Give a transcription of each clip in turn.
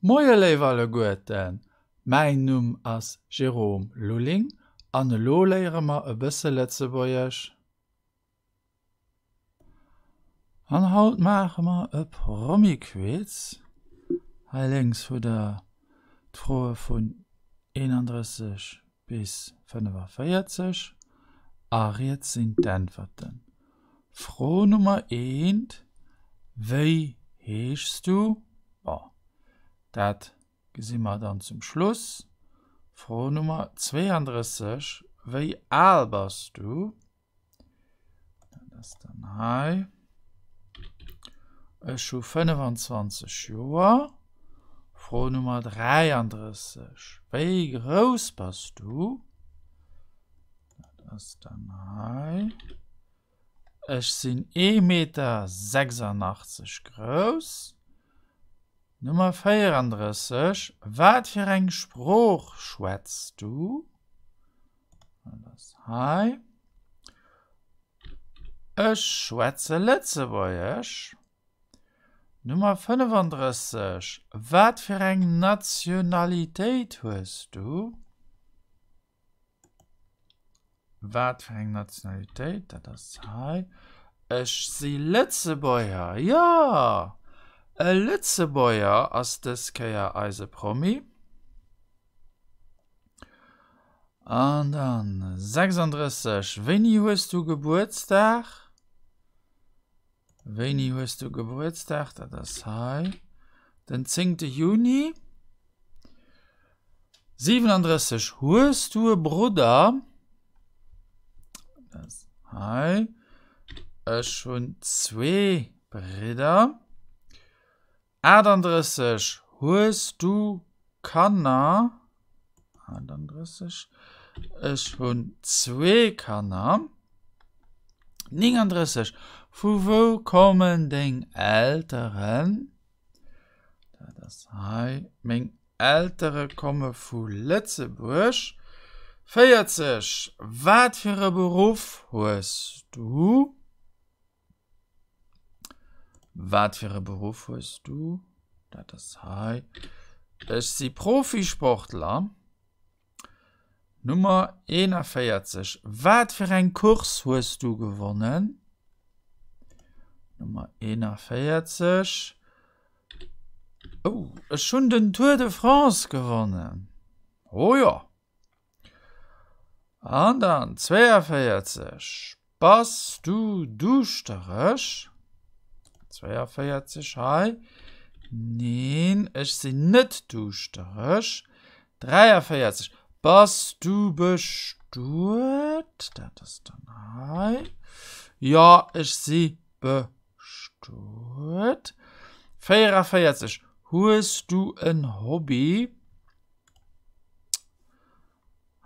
Moie léif alleguerten, mäin Numm ass Jérôme Lulling an elo léiere mer e bësse Lëtzebuergesch. An haut maache mer e Promi-Quiz. Hei lénks hutt der d'Froe vun 31 bis 45 a riets sinn d'Äntwerten. Fro Nummer eent, Wéi heeschs du? Bon, dat gesi mer dann zum Schluss. Fro Nummer 32, Wéi al bass du? Dat ass dann hei. Ech hu 25 Joer. Fro Nummer 33, Wéi grouss bass du? Dat ass dann hei. Ech sinn ee Meter 86 grouss. Nummer 34, Wat fir eng Sprooch schwätz du? Dat ass hei. Ech schwätze Lëtzebuergesch. Nummer 35, Wat fir eng Nationalitéit hues du? Wat fir eng Nationalitéit? Dat ass hei. Ech si Lëtzebuerger. Jo! E Lëtzebuerger ass dës Kéier eise Promi. An dann 36. Wéini hues du Gebuertsdag? Wéini hues du Gebuertsdag? Dat ass hei. Den 10. Juni. 37. Hues du e Brudder? Dat ass hei. Ech hunn zwee Bridder. 38, Hues du Kanner? 38, Ech hunn zwee Kanner. 39, Vu wou kommen deng Elteren? Dat ass hei. Meng Eltere komme vu Lëtzebuerg. 40, Wat fir e Beruff hues du? Wat fir e Beruff hues du? Dat ass hei. Ech si Profisportler. Nummer 41. Wat fir eng Course hues du gewonnen? Nummer 41. Oh, ech hunn den Tour de France gewonnen. Oh jo. An dann 42, Bass du duuschtereg? 42 hei, Neen, ech sinn net duuschtereg. 43, Bass du bestuet? Dat ass dann hei. Jo, ech si bestuet. 44, Hues du en Hobby?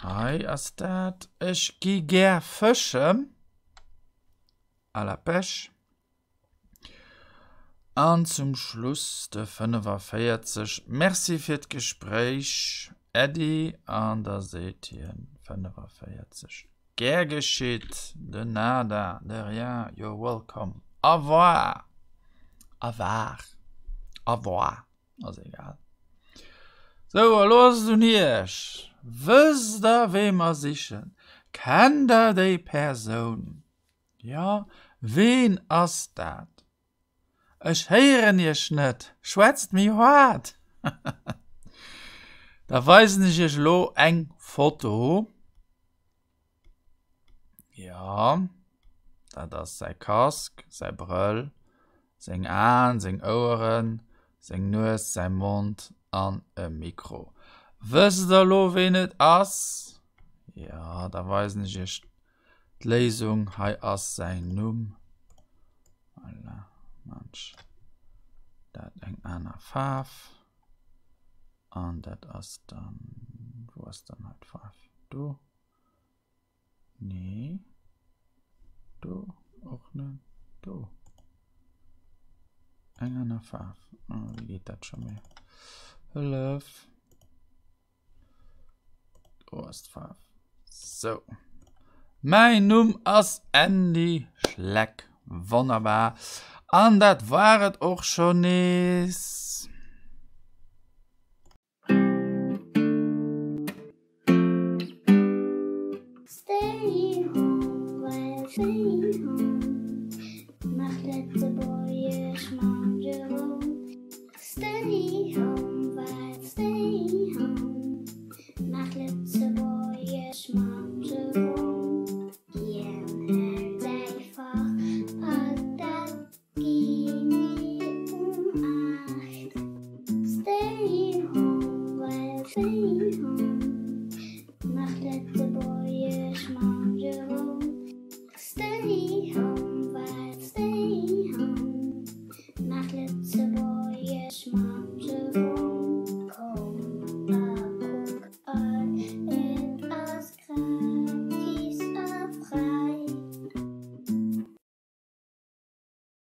Hei ass dat. Ech gi gär fëschen. À la pêche. An zum Schluss de 45. Merci fir d'Gespréich, Äddi. An da seet hien 45. Gär geschitt, de nada, de rien, you're welcome. Au revoir. Au revoir. Au revoir. Ass egal. Sou, elo ass et un iech. Wësst der, wee mer sichen? Kennt der déi Persoun? Jo, ween ass dat? Ech héieren iech net, schwätzt méi haart! Da weisen ech iech elo eng Foto. Jo, dat ass säi Casque, säi Brëll, seng Aen, seng Oueren, seng Nues, säi Mond an e Mikro. Wësst der elo ween et ass? Jo, da weisen ech iech d'Léisung. Hei ass säin Numm. Voilà, maan ech dat eng aner Faarf. An dat ass dann, wou ass dann hei d'Faarf? Do. Nee. Do och net. Do. Eng aner Faarf. Oh, wéi geet dat scho méi? Hëllef. Do ass d'Faarf. Sou. Mäin Numm ass Andy Schleck. Wonnerbar. An dat war et och scho nees.